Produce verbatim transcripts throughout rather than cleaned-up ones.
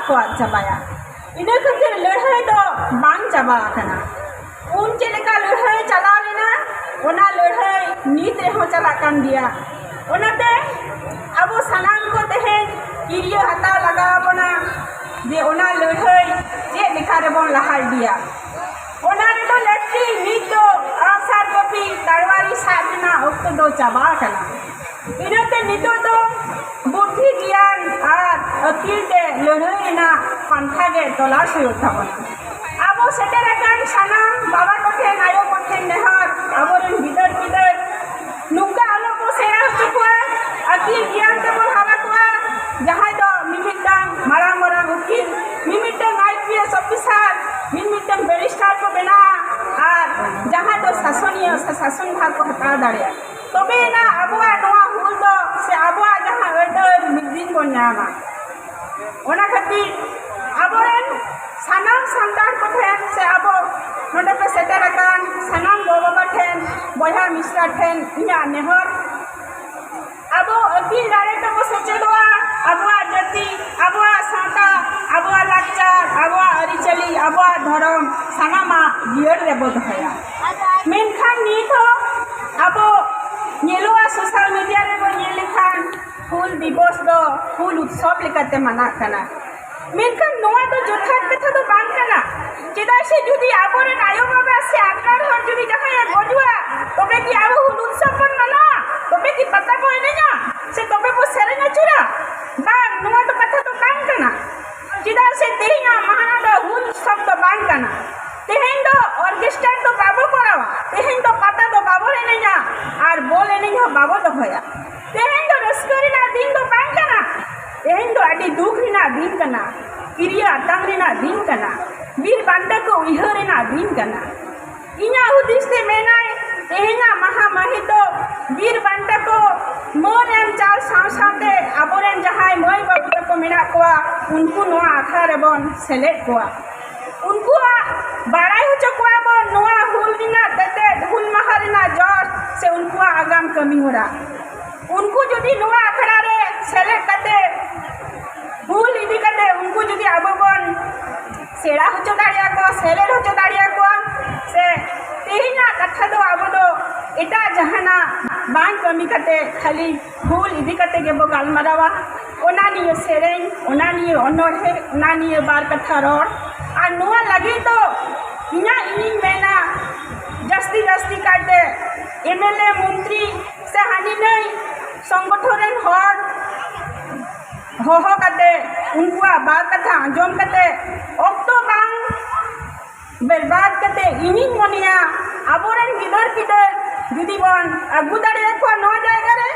ᱠᱚ ᱟᱫ ᱪᱟᱵᱟᱭᱟ᱾ ᱤᱱᱟᱹ ᱠᱷᱟᱹᱛᱤᱨ ᱞᱟᱹᱲᱦᱟᱹᱭ ᱫᱚ ᱵᱟᱝ ᱪᱟᱵᱟ ᱟᱠᱟᱱᱟ᱾ ᱩᱱ ᱪᱮᱫ ᱞᱮᱠᱟ ᱞᱟᱹᱲᱦᱟᱹᱭ ᱪᱟᱞᱟᱣ ᱞᱮᱱᱟ, ᱚᱱᱟ ᱞᱟᱹᱲᱦᱟᱹᱭ ᱱᱤᱛ ᱨᱮᱦᱚᱸ ᱪᱟᱞᱟᱜ ᱠᱟᱱ ᱜᱮᱭᱟ᱾ ᱚᱱᱟᱛᱮ ᱟᱵᱚ ᱥᱟᱱᱟᱢ ᱠᱚ ᱛᱮᱦᱮᱧ ᱠᱤᱨᱭᱟᱹ ᱦᱟᱛᱟᱣ ᱞᱟᱜᱟᱣ ᱟᱵᱚᱱᱟ ᱡᱮ ᱚᱱᱟ ᱞᱟᱹᱲᱦᱟᱹᱭ ᱪᱮᱫ ᱞᱮᱠᱟ ᱨᱮᱵᱚᱱ ᱞᱟᱦᱟ ᱤᱫᱤᱭᱟ᱾ ᱚᱱᱟ ᱨᱮᱫᱚ ᱞᱟᱹᱠᱛᱤ ᱱᱤᱛ ᱫᱚ ᱟᱜᱼᱥᱟᱨ ᱠᱟᱹᱯᱤ ᱛᱟᱲᱣᱟᱨᱤ ᱥᱟᱵ ᱨᱮᱱᱟᱜ ᱚᱠᱛᱚ ᱫᱚ ᱪᱟᱵᱟ ᱟᱠᱟᱱᱟ᱾ ᱤᱱᱟᱹᱛᱮ ᱱᱤᱛᱚᱜ ᱫᱚ ᱵᱩᱫᱽᱫᱷᱤ ᱜᱮᱭᱟᱱ ᱟᱨ ᱟᱹᱠᱤᱞ ᱛᱮ ᱞᱟᱹᱲᱦᱟᱹᱭ ᱨᱮᱱᱟᱜ ᱯᱟᱱᱛᱷᱟ ᱜᱮ ᱛᱚᱞᱟᱥ ᱦᱩᱭᱩᱜ ᱛᱟᱵᱚᱱᱟ᱾ ᱟᱵᱚ ᱥᱮᱴᱮᱨ ᱟᱠᱟᱱ ᱥᱟᱱᱟᱢ ᱵᱟᱵᱟ ᱠᱚᱴᱷᱮᱱ, ᱟᱭᱳ ᱠᱚᱴᱷᱮᱱ ᱱᱮᱦᱚᱨ, ᱟᱵᱚᱨᱮᱱ ᱜᱤᱫᱟᱹᱨ ᱯᱤᱫᱟᱹᱨ ᱱᱚᱝᱠᱟ ᱟᱞᱚ ᱠᱚ ᱥᱮᱬᱟ ᱦᱚᱪᱚ ᱠᱚᱣᱟ, ᱟᱹᱠᱤᱞ ᱜᱮᱭᱟᱱ ᱛᱮᱵᱚᱱ ᱦᱟᱨᱟ ᱠᱚᱣᱟ, ᱡᱟᱦᱟᱸᱭ ᱫᱚ ᱢᱤᱢᱤᱫᱴᱟᱝ ᱢᱟᱨᱟᱝ ᱢᱟᱨᱟᱝ ᱩᱠᱤᱞ, ᱢᱤᱢᱤᱫᱴᱟᱝ ᱟᱭ ᱯᱤ ᱮᱥ ᱚᱯᱷᱤᱥᱟᱨ, ᱢᱤᱢᱤᱫᱴᱟᱝ ᱵᱮᱨᱤᱥᱴᱟᱨ ᱠᱚ ᱵᱮᱱᱟᱣᱟ᱾ ᱟᱨ ᱡᱟᱦᱟᱸᱭ ᱫᱚ ᱥᱟᱥᱚᱱᱤᱭᱟᱹ ᱥᱮ ᱥᱟᱥᱚᱱ ᱵᱷᱟᱨ ᱠᱚ ᱦᱟᱛᱟᱣ ᱫᱟᱲᱮᱭᱟᱜᱼᱟ, ᱛᱚᱵᱮᱭᱮᱱᱟ ᱟᱵᱚᱣᱟᱜ ᱱᱚᱣᱟ ᱦᱩᱞ ᱫᱚ ᱥᱮ ᱟᱵᱚᱣᱟᱜ ᱡᱟᱦᱟᱸ ᱟᱹᱭᱫᱟᱹᱨ ᱢᱤᱫ ᱫᱤᱱ ᱵᱚᱱ ᱧᱟᱢᱟ᱾ ᱚᱱᱟ ᱠᱷᱟᱹᱛᱤᱨ ᱟᱵᱚᱨᱮᱱ ᱥᱟᱱᱟᱢ ᱥᱟᱱᱛᱟᱲ ᱠᱚᱴᱷᱮᱱ ᱥᱮ ᱟᱵᱚ ᱱᱚᱰᱮ ᱯᱮ ᱥᱮᱴᱮᱨ ᱟᱠᱟᱱ ᱥᱟᱱᱟᱢ ᱜᱚ ᱵᱟᱵᱟ ᱴᱷᱮᱱ, ᱵᱚᱭᱦᱟ ᱢᱤᱥᱨᱟ ᱴᱷᱮᱱ ᱤᱧᱟᱹᱜ ᱱᱮᱦᱚᱨ, ᱟᱵᱚ ᱟᱹᱠᱤᱞ ᱫᱟᱲᱮ ᱛᱮᱵᱚ ᱥᱮᱪᱮᱫᱚᱜᱼᱟ, ᱟᱵᱚᱣᱟᱜ ᱡᱟᱹᱛᱤ, ᱟᱵᱚᱣᱟᱜ ᱥᱟᱶᱛᱟ, ᱟᱵᱚᱣᱟᱜ ᱞᱟᱠᱪᱟᱨ, ᱟᱵᱚᱣᱟᱜ ᱟᱹᱨᱤᱪᱟᱹᱞᱤ, ᱟᱵᱚᱣᱟᱜ ᱫᱷᱚᱨᱚᱢ, ᱥᱟᱱᱟᱢᱟᱜ ᱡᱤᱭᱟᱹᱲ ᱨᱮᱵᱚ ᱫᱚᱦᱚᱭᱟ᱾ ᱢᱮᱱᱠᱷᱟᱱ ᱱᱤᱛ ᱦᱚᱸ ᱟᱵᱚ ᱧᱮᱞᱚᱜᱼᱟ, ᱥᱳᱥᱟᱞ ᱢᱤᱰᱤᱭᱟ ᱨᱮᱵᱚ ᱧᱮᱞ ᱞᱮᱠᱷᱟᱱ ᱦᱩᱞ ᱫᱤᱵᱚᱥ ᱫᱚ ᱦᱩᱞ ᱩᱛᱥᱚᱵ ᱞᱮᱠᱟᱛᱮ ᱢᱟᱱᱟᱜ ᱠᱟᱱᱟ᱾ ᱢᱮᱱᱠᱷᱟᱱ ᱱᱚᱣᱟ ᱫᱚ ᱡᱚᱛᱷᱟᱛ ᱠᱟᱛᱷᱟ ᱫᱚ ᱵᱟᱝ ᱠᱟᱱᱟ᱾ ᱪᱮᱫᱟᱜ ᱥᱮ ᱡᱩᱫᱤ ᱟᱵᱚᱨᱮᱱ ᱟᱭᱳ ᱵᱟᱵᱟ ᱥᱮ ᱟᱯᱱᱟᱨ ᱦᱚᱲ ᱡᱩᱫᱤ ᱡᱟᱦᱟᱸᱭᱮ ᱜᱚᱡᱚᱜᱼᱟ, ᱛᱚᱵᱮ ᱠᱤ ᱟᱵᱚ ᱦᱩᱞ ᱩᱛᱥᱚᱵ ᱵᱚᱱ ᱢᱟᱱᱟᱣᱟ? ᱛᱚᱵᱮ ᱠᱤ ᱯᱟᱛᱟ ᱵᱚ ᱮᱱᱮᱡᱟ? ᱥᱮ ᱛᱚᱵᱮ ᱵᱚ ᱥᱮᱨᱮᱧ ᱟᱹᱪᱩᱨᱟ? ᱵᱟᱝ, ᱱᱚᱣᱟ ᱫᱚ ᱠᱟᱛᱷᱟ ᱫᱚ ᱵᱟᱝ ᱠᱟᱱᱟ᱾ ᱪᱮᱫᱟᱜ ᱥᱮ ᱛᱮᱦᱮᱧᱟᱜ ᱢᱟᱦᱟ ᱫᱚ ᱦᱩᱞ ᱩᱛᱥᱚᱵ ᱫᱚ ᱵᱟᱝ ᱠᱟᱱᱟ᱾ ᱛᱮᱦᱮᱧ ᱫᱚ ᱚᱨᱠᱮᱥᱴᱟᱨ ᱫᱚ ᱵᱟᱵᱚ ᱠᱚᱨᱟᱣᱟ, ᱛᱮᱦᱮᱧ ᱫᱚ ᱯᱟᱛᱟ ᱫᱚ ᱵᱟᱵᱚ ᱮᱱᱮᱡᱟ, ᱟᱨ ᱵᱚᱞ ᱮᱱᱮᱡ ᱦᱚᱸ ᱵᱟᱵᱚ ᱫᱚᱦᱚᱭᱟ᱾ ᱛᱮᱦᱮᱧ ᱫᱚ ᱨᱟᱹᱥᱠᱟᱹ ᱨᱮᱱᱟᱜ ᱫᱤᱱ ᱫᱚ ᱵᱟᱝ ᱠᱟᱱᱟ᱾ ᱛᱮᱦᱮᱧ ᱫᱚ ᱟᱹᱰᱤ ᱫᱩᱠ ᱨᱮᱱᱟᱜ ᱫᱤᱱ ᱠᱟᱱᱟ, ᱠᱤᱨᱭᱟᱹ ᱟᱛᱟᱝ ᱨᱮᱱᱟᱜ ᱫᱤᱱ ᱠᱟᱱᱟ, ᱵᱤᱨ ᱵᱟᱱᱴᱟ ᱠᱚ ᱩᱭᱦᱟᱹᱨ ᱨᱮᱱᱟᱜ ᱫᱤᱱ ᱠᱟᱱᱟ᱾ ᱤᱧᱟᱹᱜ ᱦᱩᱫᱤᱥ ᱛᱮ ᱢᱮᱱᱟᱭ, ᱛᱮᱦᱮᱧᱟᱜ ᱢᱟᱦᱟ ᱢᱟᱹᱦᱤᱛ ᱫᱚ ᱵᱤᱨ ᱵᱟᱱᱴᱟ ᱠᱚ ᱢᱟᱹᱱ ᱮᱢ ᱪᱟᱞ ᱥᱟᱶ ᱥᱟᱶᱛᱮ ᱟᱵᱚᱨᱮᱱ ᱡᱟᱦᱟᱸᱭ ᱢᱟᱹᱭ ᱵᱟᱹᱵᱩ ᱛᱟᱠᱚ ᱢᱮᱱᱟᱜ ᱠᱚᱣᱟ, ᱩᱱᱠᱩ ᱱᱚᱣᱟ ᱟᱠᱷᱲᱟ ᱨᱮᱵᱚᱱ ᱥᱮᱞᱮᱫ ᱠᱚᱣᱟ᱾ ᱩᱱᱠᱩᱣᱟᱜ ᱵᱟᱲᱟᱭ ᱦᱚᱪᱚ ᱠᱚᱣᱟ ᱵᱚᱱ ᱱᱚᱣᱟ ᱦᱩᱞ ᱨᱮᱱᱟᱜ ᱛᱮᱛᱮᱫ, ᱦᱩᱞ ᱢᱟᱦᱟ ᱨᱮᱱᱟᱜ ᱡᱚᱥ ᱥᱮ ᱩᱱᱠᱩᱣᱟᱜ ᱟᱜᱟᱢ ᱠᱟᱹᱢᱤ ᱦᱚᱨᱟ᱾ ᱩᱱᱠᱩ ᱡᱩᱫᱤ ᱱᱚᱣᱟ ᱟᱠᱷᱲᱟ ᱨᱮ ᱥᱮᱞᱮᱫ ᱠᱟᱛᱮ ᱦᱩᱞ ᱤᱫᱤ ᱠᱟᱛᱮ ᱩᱱᱠᱩ ᱡᱩᱫᱤ ᱟᱵᱚ ᱵᱚᱱ ᱥᱮᱬᱟ ᱦᱚᱪᱚ ᱫᱟᱲᱮᱭᱟᱠᱚᱣᱟ, ᱥᱮᱞᱮᱫ ᱦᱚᱪᱚ ᱫᱟᱲᱮᱭᱟᱠᱚᱣᱟ, ᱥᱮ ᱛᱮᱦᱮᱧᱟᱜ ᱠᱟᱛᱷᱟ ᱫᱚ ᱟᱵᱚ ᱫᱚ ᱮᱴᱟᱜ ᱡᱟᱦᱟᱱᱟᱜ ᱵᱟᱝ ᱠᱟᱹᱢᱤ ᱠᱟᱛᱮ ᱠᱷᱟᱹᱞᱤ ᱦᱩᱞ ᱤᱫᱤ ᱠᱟᱛᱮ ᱜᱮᱵᱚ ᱜᱟᱞᱢᱟᱨᱟᱣᱟ, ᱚᱱᱟ ᱱᱤᱭᱮ ᱥᱮᱨᱮᱧ, ᱚᱱᱟ ᱱᱤᱭᱮ ᱚᱱᱚᱬᱦᱮ, ᱚᱱᱟ ᱱᱤᱭᱮ ᱵᱟᱨ ᱠᱟᱛᱷᱟ ᱨᱚᱲ᱾ ᱟᱨ ᱱᱚᱣᱟ ᱞᱟᱹᱜᱤᱫ ᱫᱚ ᱤᱧᱟᱹᱜ, ᱤᱧᱤᱧ ᱢᱮᱱᱟ, ᱡᱟᱹᱥᱛᱤ ᱡᱟᱹᱥᱛᱤ ᱠᱟᱭᱛᱮ ᱮᱢ ᱮᱞ ᱮ, ᱢᱚᱱᱛᱨᱤ ᱥᱮ ᱦᱟᱹᱱᱤ ᱱᱟᱹᱭ ᱥᱚᱝᱜᱚᱴᱷᱚᱱ ᱨᱮᱱ ᱦᱚᱲ ᱦᱚᱦᱚ ᱠᱟᱛᱮ ᱩᱱᱠᱩᱣᱟᱜ ᱵᱟᱨ ᱠᱟᱛᱷᱟ ᱟᱸᱡᱚᱢ ᱠᱟᱛᱮ ᱚᱠᱛᱚ ᱵᱟᱝ ᱵᱮᱨᱵᱟᱫ ᱠᱟᱛᱮ, ᱤᱧᱤᱧ ᱢᱚᱱᱮᱭᱟ ᱟᱵᱚᱨᱮᱱ ᱜᱤᱫᱟᱹᱨ ᱯᱤᱫᱟᱹᱨ ᱡᱩᱫᱤ ᱵᱚᱱ ᱟᱹᱜᱩ ᱫᱟᱲᱮᱭᱟᱠᱚᱣᱟ ᱱᱚᱣᱟ ᱡᱟᱭᱜᱟ ᱨᱮ,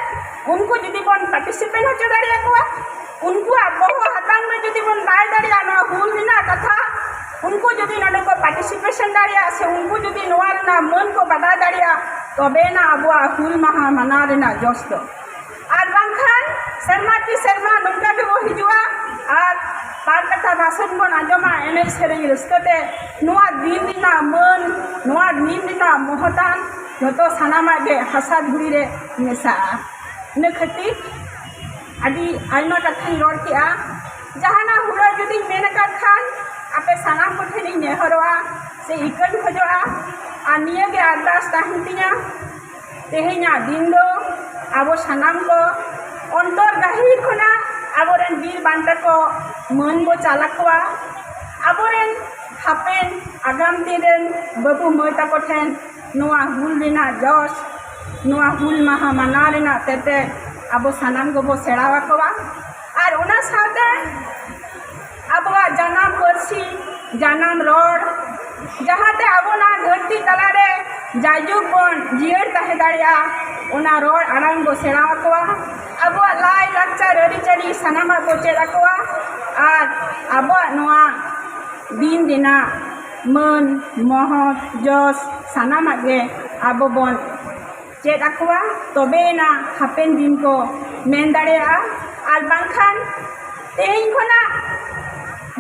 ᱩᱱᱠᱩ ᱡᱩᱫᱤ ᱵᱚᱱ ᱯᱟᱨᱴᱤᱥᱤᱯᱮᱴ ᱦᱚᱪᱚ ᱫᱟᱲᱮᱭᱟᱠᱚᱣᱟ, ᱩᱱᱠᱩᱣᱟᱜ ᱵᱚᱦᱚᱜ ᱦᱟᱛᱟᱝ ᱨᱮ ᱡᱩᱫᱤ ᱵᱚᱱ ᱵᱟᱭ ᱫᱟᱲᱮᱭᱟᱜᱼᱟ ᱱᱚᱣᱟ ᱦᱩᱞ ᱨᱮᱱᱟᱜ ᱠᱟᱛᱷᱟ, ᱩᱱᱠᱩ ᱡᱩᱫᱤ ᱱᱚᱰᱮ ᱠᱚ ᱯᱟᱨᱴᱤᱥᱤᱯᱮᱥᱚᱱ ᱫᱟᱲᱮᱭᱟᱜᱼᱟ ᱥᱮ ᱩᱱᱠᱩ ᱡᱩᱫᱤ ᱱᱚᱣᱟ ᱨᱮᱱᱟᱜ ᱢᱟᱹᱱ ᱠᱚ ᱵᱟᱰᱟᱭ ᱫᱟᱲᱮᱭᱟᱜᱼᱟ, ᱛᱚᱵᱮᱱᱟ ᱟᱵᱚᱣᱟᱜ ᱦᱩᱞ ᱢᱟᱦᱟ ᱢᱟᱱᱟᱣ ᱨᱮᱱᱟᱜ ᱡᱚᱥ ᱫᱚ᱾ ᱟᱨ ᱵᱟᱝᱠᱷᱟᱱ ᱥᱮᱨᱢᱟ ᱠᱤ ᱥᱮᱨᱢᱟ ᱱᱚᱝᱠᱟ ᱜᱮᱵᱚ ᱦᱤᱡᱩᱜᱼᱟ ᱟᱨ ᱵᱟᱨ ᱠᱟᱛᱷᱟ ᱵᱷᱟᱥᱚᱱ ᱵᱚᱱ ᱟᱸᱡᱚᱢᱟ, ᱮᱱᱮᱡ ᱥᱮᱨᱮᱧ ᱨᱟᱹᱥᱠᱟᱹ ᱛᱮ ᱱᱚᱣᱟ ᱫᱤᱱ ᱨᱮᱱᱟᱜ ᱢᱟᱹᱱ, ᱱᱚᱣᱟ ᱫᱤᱱ ᱨᱮᱱᱟᱜ ᱢᱚᱦᱚᱛᱟᱱ ᱡᱚᱛᱚ ᱥᱟᱱᱟᱢᱟᱜ ᱜᱮ ᱦᱟᱥᱟ ᱫᱷᱩᱲᱤ ᱨᱮ ᱢᱮᱥᱟᱜᱼᱟ᱾ ᱤᱱᱟᱹ ᱠᱷᱟᱹᱛᱤᱨ ᱟᱹᱰᱤ ᱟᱭᱢᱟ ᱠᱟᱛᱷᱟᱧ ᱨᱚᱲ ᱠᱮᱜᱼᱟ᱾ ᱡᱟᱦᱟᱱᱟᱜ ᱦᱩᱲᱟᱹ ᱡᱩᱫᱤᱧ ᱢᱮᱱ ᱟᱠᱟᱫ ᱠᱷᱟᱱ ᱟᱯᱮ ᱥᱟᱱᱟᱢ ᱠᱚᱴᱷᱮᱱᱤᱧ ᱱᱮᱦᱚᱨᱚᱜᱼᱟ ᱥᱮ ᱤᱠᱟᱹᱧ ᱠᱷᱚᱡᱚᱜᱼᱟ, ᱟᱨ ᱱᱤᱭᱟᱹᱜᱮ ᱟᱨᱫᱟᱥ ᱛᱟᱦᱮᱱ ᱛᱤᱧᱟ, ᱛᱮᱦᱮᱧᱟᱜ ᱫᱤᱱ ᱫᱚ ᱟᱵᱚ ᱥᱟᱱᱟᱢ ᱠᱚ ᱚᱱᱛᱚᱨ ᱜᱟᱹᱦᱤᱨ ᱠᱷᱚᱱᱟᱜ ᱟᱵᱚᱨᱮᱱ ᱵᱤᱨ ᱵᱟᱱᱴᱟ ᱠᱚ ᱢᱟᱹᱱ ᱵᱚ ᱪᱟᱞ ᱟᱠᱚᱣᱟ᱾ ᱟᱵᱚᱨᱮᱱ ᱦᱟᱯᱮᱱ ᱟᱜᱟᱢ ᱫᱤᱱ ᱨᱮᱱ ᱵᱟᱹᱵᱩ ᱢᱟᱹᱭ ᱛᱟᱠᱚ ᱴᱷᱮᱱ ᱱᱚᱣᱟ ᱦᱩᱞ ᱨᱮᱱᱟᱜ ᱡᱚᱥ, ᱱᱚᱣᱟ ᱦᱩᱞ ᱢᱟᱦᱟ ᱢᱟᱱᱟᱣ ᱨᱮᱱᱟᱜ ᱛᱮᱛᱮᱫ ᱟᱵᱚ ᱥᱟᱱᱟᱢ ᱜᱮᱵᱚ ᱥᱮᱬᱟ ᱟᱠᱚᱣᱟ᱾ ᱟᱨ ᱚᱱᱟ ᱥᱟᱶᱛᱮ ᱟᱵᱚᱣᱟᱜ ᱡᱟᱱᱟᱢ ᱯᱟᱹᱨᱥᱤ, ᱡᱟᱱᱟᱢ ᱨᱚᱲ, ᱡᱟᱦᱟᱸᱛᱮ ᱟᱵᱚ ᱱᱚᱣᱟ ᱫᱷᱟᱹᱨᱛᱤ ᱛᱟᱞᱟᱨᱮ ᱡᱟᱭᱡᱩᱜᱽ ᱵᱚᱱ ᱡᱤᱭᱟᱹᱲ ᱛᱟᱦᱮᱸ ᱫᱟᱲᱮᱭᱟᱜᱼᱟ, ᱚᱱᱟ ᱨᱚᱲ ᱟᱲᱟᱝ ᱵᱚ ᱥᱮᱬᱟ ᱟᱠᱚᱣᱟ᱾ ᱟᱵᱚᱣᱟᱜ ᱞᱟᱭ ᱞᱟᱠᱪᱟᱨ ᱟᱹᱨᱤᱪᱟᱹᱞᱤ ᱥᱟᱱᱟᱢᱟᱜ ᱵᱚ ᱪᱮᱫ ᱟᱠᱚᱣᱟ᱾ ᱟᱨ ᱟᱵᱚᱣᱟᱜ ᱱᱚᱣᱟ ᱫᱤᱱ ᱨᱮᱱᱟᱜ ᱢᱟᱹᱱ, ᱢᱚᱦᱚᱛ, ᱡᱚᱥ ᱥᱟᱱᱟᱢᱟᱜ ᱜᱮ ᱟᱵᱚ ᱵᱚᱱ ᱪᱮᱫ ᱟᱠᱚᱣᱟ, ᱛᱚᱵᱮᱭᱮᱱᱟ ᱦᱟᱯᱮᱱ ᱫᱤᱱ ᱠᱚ ᱢᱮᱱ ᱫᱟᱲᱮᱭᱟᱜᱼᱟ᱾ ᱟᱨ ᱵᱟᱝᱠᱷᱟᱱ ᱛᱮᱦᱮᱧ ᱠᱷᱚᱱᱟᱜ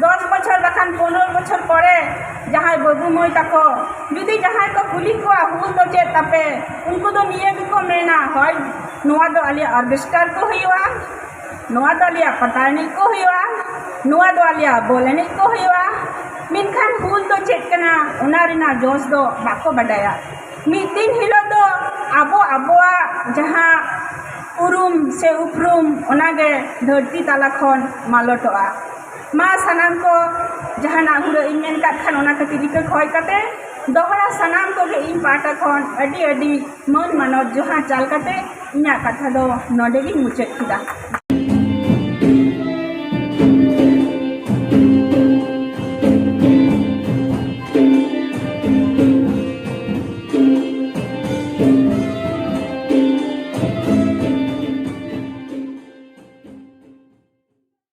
ᱫᱚᱥ ᱵᱚᱪᱷᱚᱨ ᱵᱟᱠᱷᱟᱱ ᱯᱚᱱᱨᱚ ᱵᱚᱪᱷᱚᱨ ᱯᱚᱨᱮ ᱡᱟᱦᱟᱸᱭ ᱵᱟᱹᱵᱩ ᱢᱟᱹᱭ ᱛᱟᱠᱚ ᱡᱩᱫᱤ ᱡᱟᱦᱟᱸᱭ ᱠᱚ ᱠᱩᱞᱤ ᱠᱚᱣᱟ, "ᱦᱩᱞ ᱫᱚ ᱪᱮᱫ ᱛᱟᱯᱮ?" ᱩᱱᱠᱩ ᱫᱚ ᱱᱤᱭᱟᱹ ᱜᱮᱠᱚ ᱢᱮᱱᱟ, "ᱦᱳᱭ, ᱱᱚᱣᱟ ᱫᱚ ᱟᱞᱮᱭᱟᱜ ᱚᱨᱠᱮᱥᱴᱟᱨ ᱠᱚ ᱦᱩᱭᱩᱜᱼᱟ, ᱱᱚᱣᱟ ᱫᱚ ᱟᱞᱮᱭᱟᱜ ᱯᱟᱛᱟ ᱮᱱᱮᱡ ᱠᱚ ᱦᱩᱭᱩᱜᱼᱟ, ᱱᱚᱣᱟ ᱫᱚ ᱟᱞᱮᱭᱟᱜ ᱵᱚᱞ ᱮᱱᱮᱡ ᱠᱚ ᱦᱩᱭᱩᱜᱼᱟ᱾ ᱢᱮᱱᱠᱷᱟᱱ ᱦᱩᱞ ᱫᱚ ᱪᱮᱫ ᱠᱟᱱᱟ, ᱚᱱᱟ ᱨᱮᱱᱟᱜ ᱡᱚᱥ ᱫᱚ ᱵᱟᱠᱚ ᱵᱟᱰᱟᱭᱟ᱾ ᱢᱤᱫ ᱫᱤᱱ ᱦᱤᱞᱳᱜ ᱫᱚ ᱟᱵᱚ ᱟᱵᱚᱣᱟᱜ ᱡᱟᱦᱟᱸ ᱩᱨᱩᱢ ᱥᱮ ᱩᱯᱨᱩᱢ, ᱚᱱᱟᱜᱮ ᱫᱷᱟᱹᱨᱛᱤ ᱛᱟᱞᱟ ᱠᱷᱚᱱ ᱢᱟᱞᱚᱴᱚᱜᱼᱟ᱾ ᱢᱟ ᱥᱟᱱᱟᱢ ᱠᱚ, ᱡᱟᱦᱟᱱᱟᱜ ᱦᱩᱲᱟᱹ ᱤᱧ ᱢᱮᱱ ᱠᱟᱜ ᱠᱷᱟᱱ, ᱚᱱᱟ ᱠᱟᱹᱴᱤᱡ ᱤᱠᱟᱹ ᱠᱷᱚᱭ ᱠᱟᱛᱮ ᱫᱚᱦᱲᱟ ᱥᱟᱱᱟᱢ ᱠᱚᱜᱮ ᱤᱧ ᱯᱟᱦᱴᱟ ᱠᱷᱚᱱ ᱟᱹᱰᱤ ᱟᱹᱰᱤ ᱢᱟᱹᱱ ᱢᱟᱱᱚᱛ ᱡᱚᱦᱟᱨ ᱪᱟᱞ ᱠᱟᱛᱮ ᱤᱧᱟᱹᱜ ᱠᱟᱛᱷᱟ ᱫᱚ ᱱᱚᱰᱮ ᱜᱤᱧ ᱢᱩᱪᱟᱹᱫ ᱠᱮᱫᱟ᱾